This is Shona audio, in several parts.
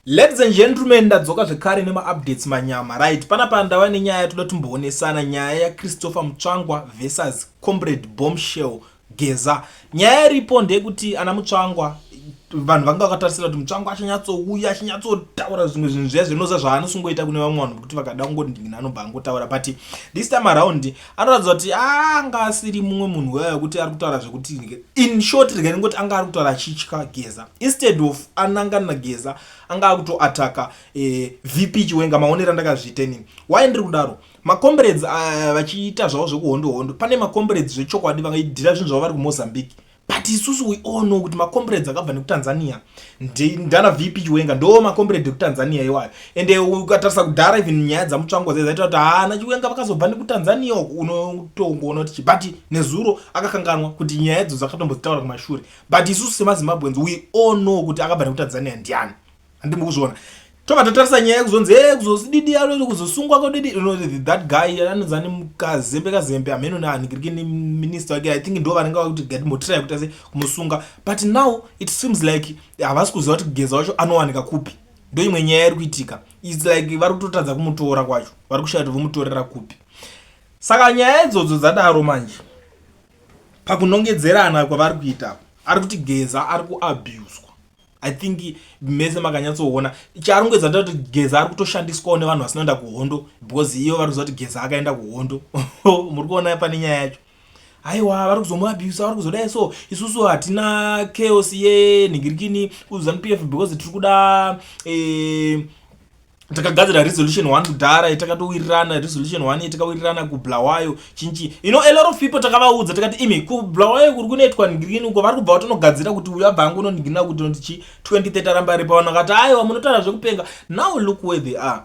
Ladies and gentlemen, ndadzoka zvekare nemaupdates manyama. Right, panapa ndava nenyaya yatoda timboonesana, nyaya yaChristopher Mutsvangwa versus Comrade Bombshell Geza. Nyaya iripo ndeyekuti ana Mutsvangwa, vanhu vanga vakatarisira kuti Mutsvangwa achinyatsouya achinyatsotaura zvimwe zvinhu zviya zvinoza zvaanosungoita kune vamwe vanhu, kuti vakada kungondingina anobva angotaura. But this time around anoratidza kuti anga asiri mumwe munhu weya wekuti ari kutaura zvekuti, in short, rega ndingoti anga ari kutaura achitya Geza. Instead of anangana naGeza, anga akutoataka VP Chiwenga. Maonero andakazviita inini, why ndiri kudaro, macomrades vachiita zvavo zvekuhondo hondo, pane macomrades zvechokwadi vangaidhira zvinhu zvavo vari kuMozambique, but isusu we all know kuti macomrades akabva nekuTanzania ndana VP Chiwenga, ndo macomrade ekuTanzania iwayo. Ende ukatarisa kudhara, even nyaya dzaMutsvangwa dzaizaita kuti haana Chiwenga vakazobva nekuTanzania, unotongoona kuti, but nezuro akakanganwa kuti nyaya idzo dzakatombodzitaura kumashure. But isusu semaZimbabweans, we all know kuti akabva nekuTanzania ndiani. Handimbo kuzviona, tobva tatarisa nyaya yekuzonzi e kuzosididi kuzosungwa kodidi, that guy anonzi Kazembe, Kazembe hameno naanhingiriki minister wake, I think ndo vanenge vakuti gatimbotirai kuita se kumusunga. But now it seems like havasi kuziva kuti Geza wacho anowanika kupi. Ndo imwe nyaya iri kuitika. It's like vari kutotadza kumutora kwacho, vari kushaya kuti vomutorera kupi. Saka nyaya idzodzo dzadaro manje, pakunongedzerana kwavari kuita, ari kuti Geza ari kuabuswa. I think mese makanyatsoona chaarongedza ndati Geza ari kutoshandiswawo nevanhu vasina kuenda kuhondo, because iyo vari kuziva kuti Geza akaenda kuhondo. Muri kuona pane nyaya yacho, aiwa, vari kuzomuabusa, vari kuzodai. So isusu hatina chaos yenhingirikini kuZANU PF because tiri kuda takagadzira resolution 1 kudhara, takatowirirana resolution 1, takawirirana kuBulawayo chinchi. A lot of people takavaudza takati, imi, kuBulawayo kuri kunoitwa nhingirini uko, vari kubva vatonogadzira kuti uyu abva angononhingirina kuti noti chi 2030 aramba aripo. Vanhu vakati, aiwa, munotaura zvekupenga. Now look where they are.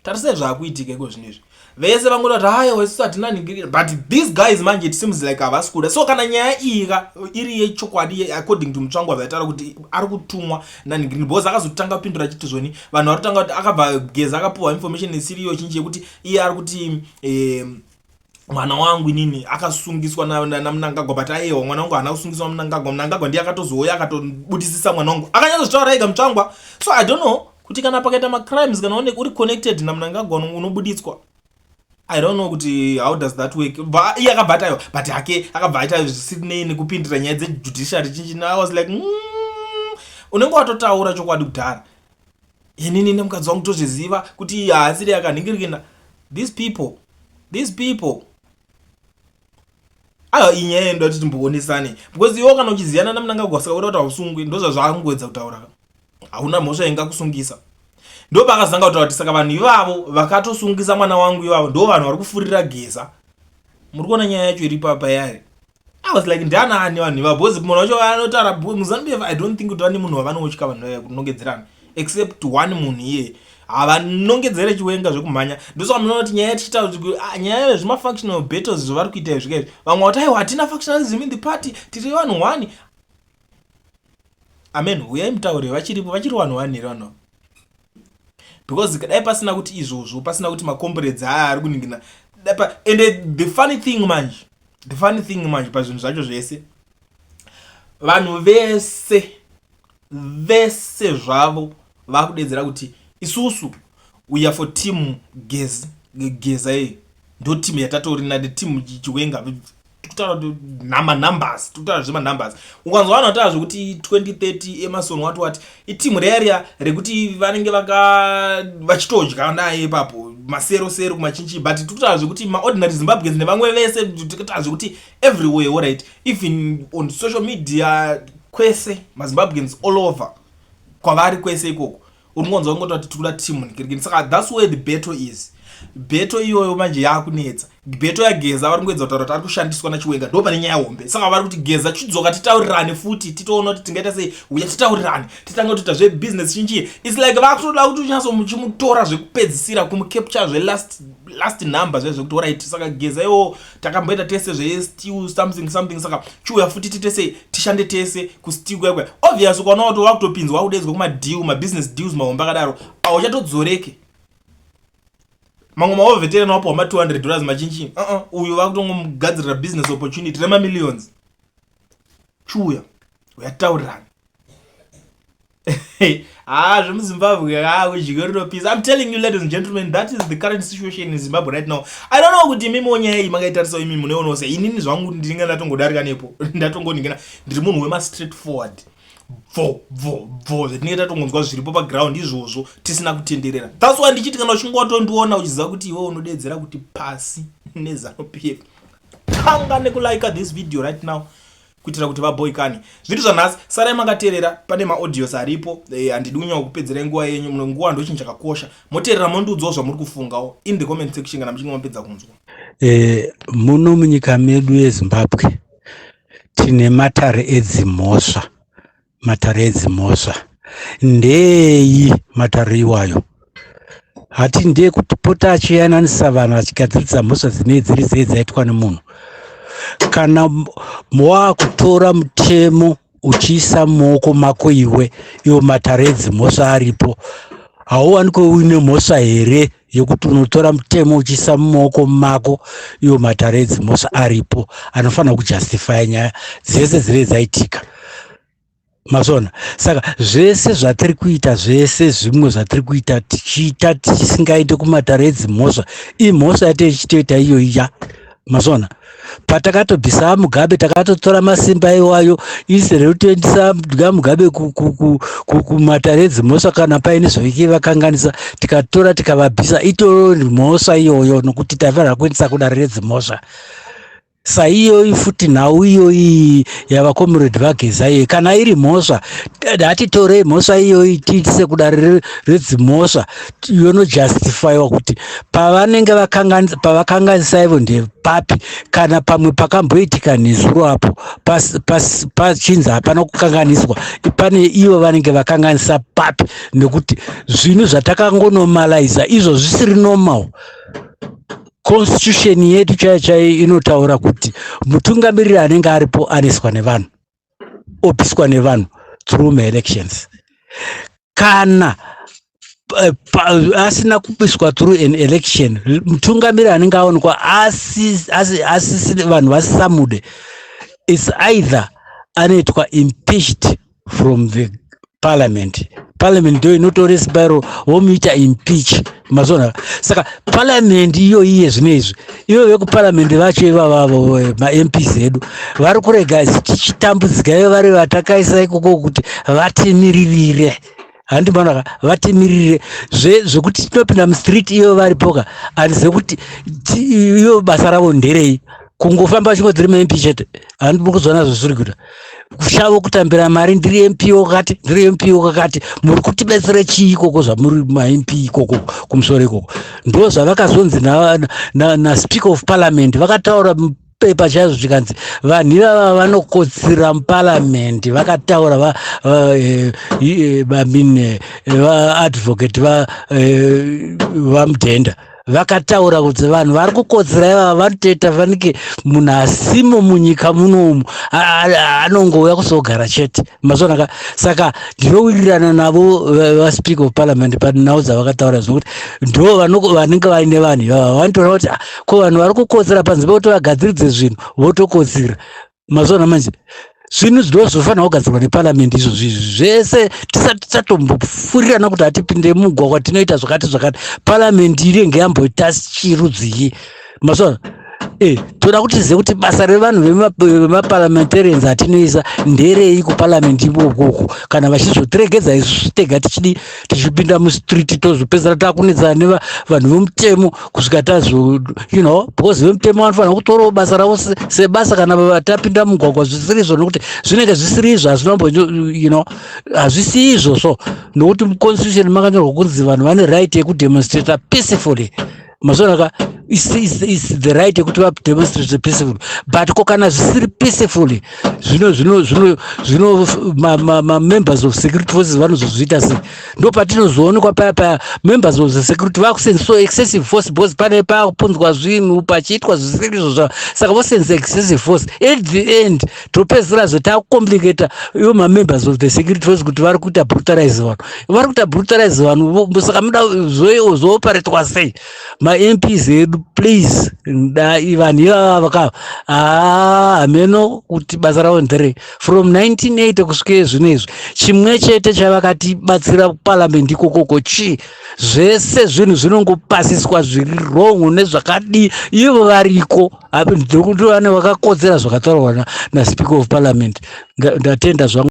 Tarisai zvaakuitika iko zvino izvi, vese vangoti, aiwa, isusu hatina nhingirini. But these guys manje, it seems like havasi kuda. So kana nyaya iyi ka iri yechokwadi, according to Mutsvangwa vaitaura kuti ari kutumwa nanhingirini, because akazotanga kupindura achiti zvoni vanhu vari kutanga kuti akabva Geza akapiwa information isiriyo chinji yekuti iye ari kuti mwana wangu inini akasungiswa naMnangagwa, but aiwa, mwana wangu haana kusungiswa naMnangagwa. Mnangagwa ndiye akatozouya akatobudisisa mwana wangu, akanyatsozvitaura ega Mutsvangwa. So I don't know kuti kana pakaita macrimes, kana uri connected naMnangagwa, unobuditswa. I don't know kuti how does that work. Iye akabva ati aiwa, but hake akabva aita zvisinei nekupindira nyaya dzejudiciary chinchi. I was like, unenge watotaura chokwadi kudhara. Inini nemukadzi wangu tozviziva kuti haasiri akanhingirikina. These people, these people, aiwa, iyi nyaya yenda kuti timboonesane, because iwo kana uchiziyana naMnangagwa, saka uda kuti hausungwi. Ndozvazvaangoedza kutaura, hauna mhosva ingakusungisa. Ndo pakazanga kutaura kuti saka vanhu ivavo vakatosungisa mwana wangu ivavo ndo vanhu vari kufurira Geza. Muri kuona nyaya yacho iri papa yari. I was like, ndianaani vanhu ivavo? Because munhu wacho anotaura muZANU PF, I don't think kuti vane munhu wavanotya vanhu vaya kunongedzerana except one munhu iyeye. Havanongedzere Chiwenga zvekumhanya. Ndosaka munoona kuti nyaya tichitaura kuti nyaya yezvemafunctional battles zvavari kuita izvi kaizvi, vamwe vati, aiwa, hatina factionalism in the party, tiri vanhu one. Amen, uyai mutaure, vachiripo, vachiri vanhu one here vanhu? Because dai pasina kuti izvozvo, pasina kuti macomrades aya ari kuningina. And the funny thing manje, the funny thing manje, pazvinhu zvacho zvese, vanhu vese vese zvavo vakudedzera kuti isusu we are for team Geza. Geza iyi ndo team yatatori na team Chiwenga. Tikutaura kuti manumbers, tikutaura zvemanumbers. Ukanzwa vanhu vataura zvekuti 2030, Emerson, wati wati, iteam riya riya rekuti vanenge vaka vachitodya naye ipapo masero sero kumachinchi. But tikutaura zvekuti maordinary Zimbabweans nevamwe vese, tikutaura zvekuti everywhere, alright, even on social media kwese, maZimbabweans all over kwavari kwese ikoko, uri ngonzwa kungoti tiri kuda team nikirikini. Saka that's where the battle is. Battle iyoyo manje yaakunetsa. Battle yaGeza, vari kungoedza kutaura kuti ari kushandiswa naChiwenga. Ndo pane nyaya hombe. Saka vari kuti, Geza, chidzoka titaurirane futi, titoona kuti tingaita sei. Uya titaurirane, titange kutoita zvebusiness chinchii. It's like vakutoda kuti unyatsomuchimutora zvekupedzisira, kumucapture zvelast last number zve zvekuti alright, saka Geza iwo takamboita tese zvesteel something something, saka chiuya futi tiite sei, tishande tese kusteel kwekwe. Obvious, ukaona kuti wakutopinzwa, wakudedzwa kumadeal, mabusiness deals mahombe akadaro, auchatodzoreke. Mamwe mawar veteran wapiwa ma$200 machinchi, uh-uh, uyu vakutongomugadzirira business opportunity remamillions. Chiuya uyataurirana. Ah, zvemuZimbabwe, ah, kudya rinopisa. I'm telling you, ladies and gentlemen, that is the current situation in Zimbabwe right now. I don't know kuti imimiwo nyaya iyi makaitarisa, imi munoionawo sei. Inini zvangu ndinenge ndatongodarika nepo, ndatongoningina, ndiri munhu wemastraight forward, bvo bvo bvo, zvatinenge tatongonzwa zviripo paground izvozvo, tisina kutenderera. That's why ndichiti kana uchinge watondiona uchiziva kuti iwe unodedzera kuti pasi neZANU PF, tanga nekulike this video right now kuitira kuti vaboikane. Zviri zvanhasi, sarai makateerera, pane maaudios aripo. Handidi kunyanya kupedzerai nguva yenyu. Muno nguva ndo chinhu chakakosha. Moteerera, mondiudzawo zvamuri kufungawo in the comment section kana muchinge mapedza kunzwa. Muno munyika medu yeZimbabwe tine matare edzimhosva. Matare edzimhosva ndei? Matare iwayo hati ndeyekutipota achiyananisa vanhu, achigadziridza mhosva dzinei dziri dzei dzaitwa nemunhu. Kana waakutora mutemo uchiisa mumaoko mako iwe, iwo matare edzimhosva aripo, hauwanikwe uine mhosva here yekuti unotora mutemo uchiisa mumaoko mako, iwo matare edzimhosva aripo anofanira kujustify nyaya dzese dzinee dzaitika? Mazona? Saka zvese zvatiri kuita, zvese zvimwe zvatiri kuita, tichiita tichisingaite kumatare edzimhosva, imhosva yatei tichitoita iyo iya. Mazona? Patakatobvisa Mugabe, takatotora masimba iwayo instead yekutoendesa Mugabe kumatare edzimhosva kana paine zvaike vakanganisa, tikatora tikavabvisa. Itori mhosva iyoyo, nokuti taifanira kuendesa kudare redzimhosva. Saiyoyi futi nhau iyoyi yavacomrade vaGeza iyoyi, kana iri mhosva, hatitorei mhosva iyoyi tiitise kudare redzimhosva, yonojustifyiwa kuti pavanenge pavakanganisa ivo ndepapi. Kana pamwe pakamboitika nezuro apo pachinzi hapana kukanganiswa, pane ivo vanenge vakanganisa papi? Nekuti zvinhu zvatakangonormaliza izvo zvisiri normal. Constitution yedu chaiyo chaiyo inotaura kuti mutungamiriri anenge aripo anoiswa nevanhu, obviswa nevanhu through maelections. Kana asina kubviswa through an election, mutungamiri anenge aonekwa asi vanhu vasisamude is either anoitwa impeached from the parliament. Parliament ndo inotore simba iro, vomuita impeach. Mazona? Saka parliament iyo iye zvino izvi, ivo vekuparliament vacho ivavavo, maMPs edu, vari kurega tichitambudzika, ivo vari vatakaisa ikoko kuti vatimiririre. Handimbanaka vatimiririre zvekuti tinopinda mustreet iyo varipoka. Handizive kuti iyo basa ravo nderei, kungofamba vachingoti ndiri maMP chete. Handiri kuzona zvazviri kuita shavo, kutambira mari, ndiri MP wakati, ndiri MP wakati. Muri kutibetsere chii ikoko zvamuri maMP ikoko kumusoro ikoko? Ndo zvavakazonzi naspeaker of parliament, vakataura pepa chaizvo, zvikanzi vanhu ivava vanokotsira muparliament. Vakataura, I mean, vaadvocate vaMudenda vakataura kuti vanhu vari kukotsera ivava vanotoita fanike munhu asimo munyika munomu, anongouya kuzogara chete. Mazonaka? Saka ndinowirirana navo vaspeaker of parliament panhau dzavakataura, zvinokuti ndo vanenge vaine vanhu ivava vanotoona kuti, ah, ko vanhu vari kukotsera panze pekuti vagadziridze zvinhu, votokotsira. Mazona manje? Zvinhu zvinozofanira kugadzirwa neparamende izvozvo izvi zvese, tisati tatombopfurirana kuti hatipinde mugwagwa, tinoita zvakati zvakati. Paramende inenge yamboita chirudzii? Mazona? Toda kuti tizive kuti basa revanhu vemaparliamentarians atinoisa nderei kuparliament ikokoko, kana vachizotiregedza isusu tega tichidi tichipinda mustreet, tozopedzera takunetsana nevanhu vemutemo kusvika tazo because vemutemo vanofanira kutorawo basa ravo sebasa kana tapinda mugwagwa zvisiri izvo, nokuti zvinenge zvisiri izvo, hazvinombo hazvisi izvo. So nokuti muconstitution makanyorwa kunzi vanhu vane right yekudemonstrata peacefully. Mazonaka? Is the right yekuti vademonstrate peacefully, but ko kana zvisiri peacefully, zvino zvino zvino zvino mamembers of security forces vanozozviita sei? Ndo patinozoonekwa paya paya members of the security vakusenzesa excessive force, because pane pakupunzwa zvinhu, pachiitwa zvisiri izvo zva, saka vosenzesa excessive force. At the end topedzisira zve takucomplicata ivo mamembers of the security force kuti vari kuita brutalize vanhu, vari kuita brutalize vanhu. Saka muda zvooperetwa sei maMPs edu? Please, vanhu ivava vaka haa, hameno kuti basa ravo nderei. From 1980 kusvika zvino izvi, chimwe chete chavakatibatsira kuparliament ikokoko chii? Zvese zvinhu zvinongopasiswa zviri wrong nezvakadii. Ivo variko, ndovane vakakodzera zvakataurwa naspeaker of parliament. Ndatenda zvangu.